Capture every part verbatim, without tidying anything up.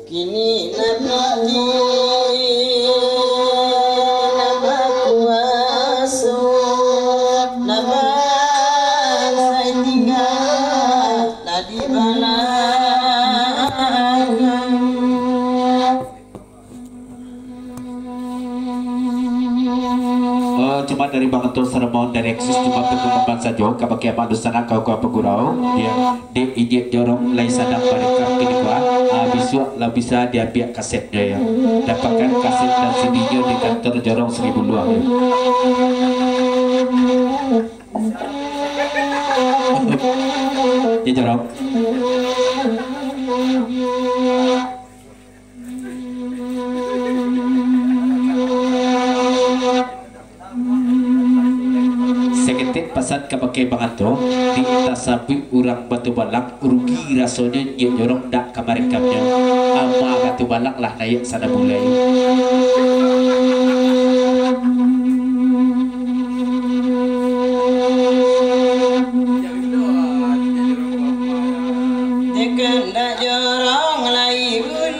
Kini lah piti nan bakuaso, nan bansaik tingga lah di balakang. Oh, cuma dari Bang Anto Saramon dari Eksis, cuma perkembangan sajo, kabake Abang Dusana, kawan-kawan pagurau. Ya, dek Inyiak Jorong lai sadang barekam kini ko, ah, bisuak lah bisa diambiak kasetnyo, ya. Dapatkan kaset dan C D-nyo di kantor Jorong Seribu Luang, ya. Ya, Jorong. Saketek pasan kabake Bang Anto, di tasabuik urang Batubalang, rugi rasonyo Inyiak Jorong dak ka marekamnyo. Ama Batubalang lah naiak sana bulai. Jikok ndak Jorong lai bun.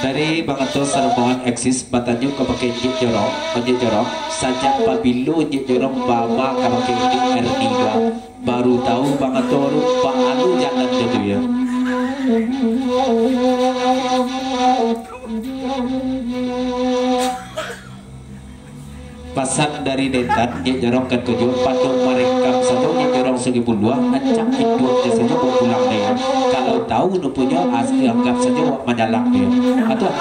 Dari Bang Anto Sarombongan Eksis batanyo kabake Inyiak Jorong, Inyiak Jorong, sajak pabilo Inyiak Jorong baama kabake Inyiak Erni ko? Baru tahu Bang Anto tu, baa lo jalan tu, yo. Pasan dari Detan, Inyiak Jorong kan ko juo, pado marekam sajo Inyiak Jorong Sungai Buluah, rancak induaknyo sajo bawa pulang deh. Kalau tahu nopunyo, as-, anggap sajo awak manyalang deh. Atuh.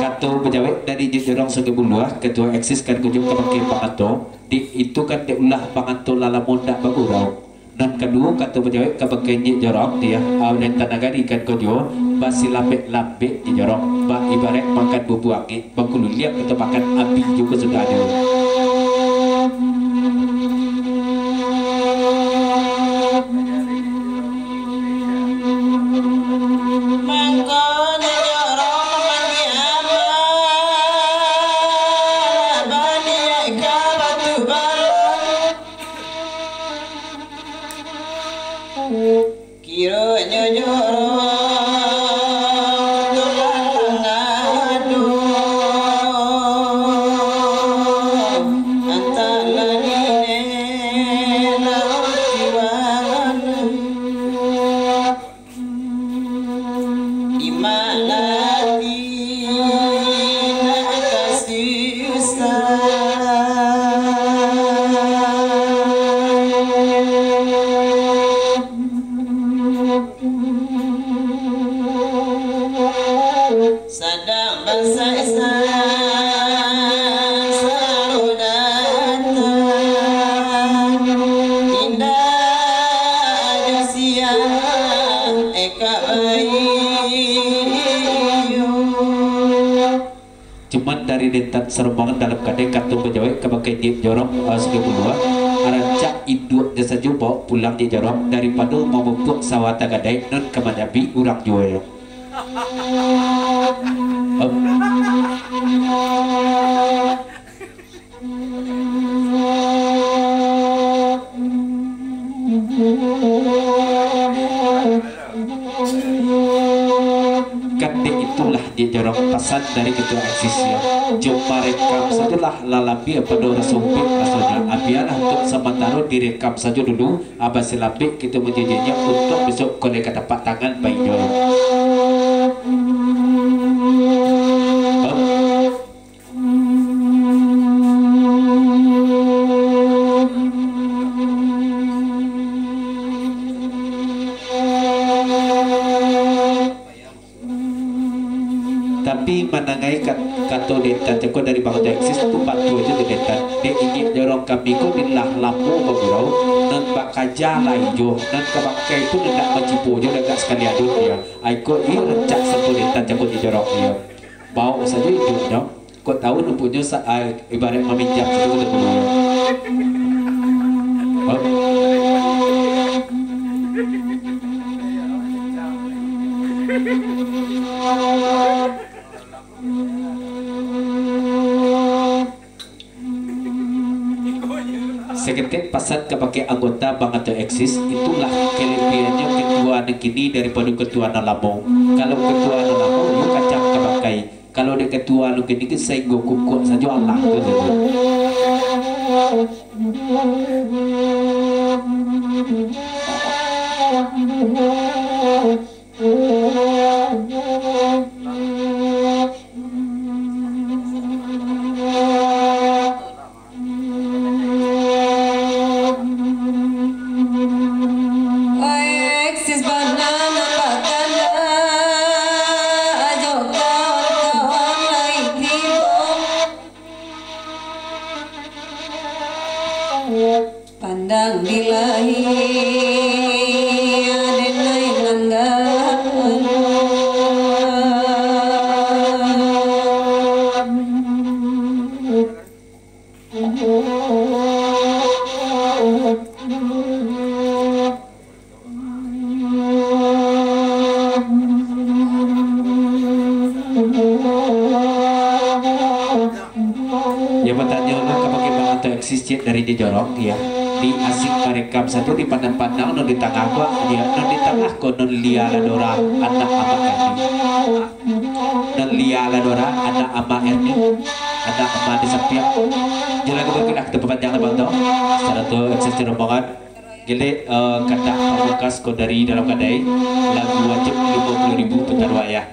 Kato bajawek dari Inyiak Jorong Sungai Buluah, Ketua Eksis kan ko juo kabake Bang Anto. Dek itu kan dek ulah Bang Anto lah lamo ndak bagurau. Nan kaduo, kato bajawek kabake Inyiak Jorong, di, ah, Detan Nagari kan ko juo, basilambek-lambek Inyiak Jorong, ba-, ibaraik makan bubua angek. Bakululiang atau makan api juo sudah ado. Mangkonyo jorong manyambar, baniaik ka Batubalang. Kironyo jorong tu lah tangah ado, antah lah niniak lah tuan. Iman ati nak ka susah. Sadang basaiksa saro datang, indak jo siang eka baiyo. Cuman dari Detan Sarombongan dalam kadai kato bajawek kabake Inyiak Jorong, ah, Sungai Buluah, rancak induaknyo sajo bawa pulang Inyiak Jorong, daripado mamupuak sawah tagadai nan ka manyabik urang juo. Om. dari ketua Eksis, yo. Jo marekam sajolah, lah labiah pado raso ubek rasonyo. Abialah untuak samantaro direkam sajo dulu, abih silambek kito manjajianyo untuak bisuak koleh ka tapak tangan baik juo. Tapi manangai kat-, kato Detan cako dari Bang Aleksis tu, batua juo tu Detan. Dek inyo jorong kami ko ni lah lamo bagurau, nan bakaja lai juo, nan ka bangkai pun indak mancipo juo, dagak sakali adun dia. Ai ko iyo rancak sako Detan cako di jorong dia. Baok sajo iduiknyo. Kok tahu ruponyo sa-, ah, ibarat maminjam sajo kito dulu. Hah? Saketek pasan kabake anggota Bang Aleksis, itulah kalebihannyo ketua nan kini daripado ketua nan lamo. Kalau ketua nan lamo, iyo kacang ka bangkai. Kalau dek ketua nan kini, sainggo kukuak sajo alah tu. Aleksis bana nan bakanda, ajo kawan-kawan lai tibo. Pandang di lahia, denai mangga. Yo, batanyo lah kabake Bang Aleksis Cik dari di jorong, yo. Di asik marekam sajo, di pandang-pandang, non di tangah ko, yo, non di tangah ko, non Lia Ladora, anak Amak Erni. Non Lia Ladora, anak Amak Erni, anak Amak di sampiang. Jan lah ka bakulah, kito papanjang lah, Bang, tu. Sarato Aleksis di rombongan. Gilek, eh, kandak pamungkas ko dari dalam kadai, lagu wajib limo puluah ribu putaruak, yo.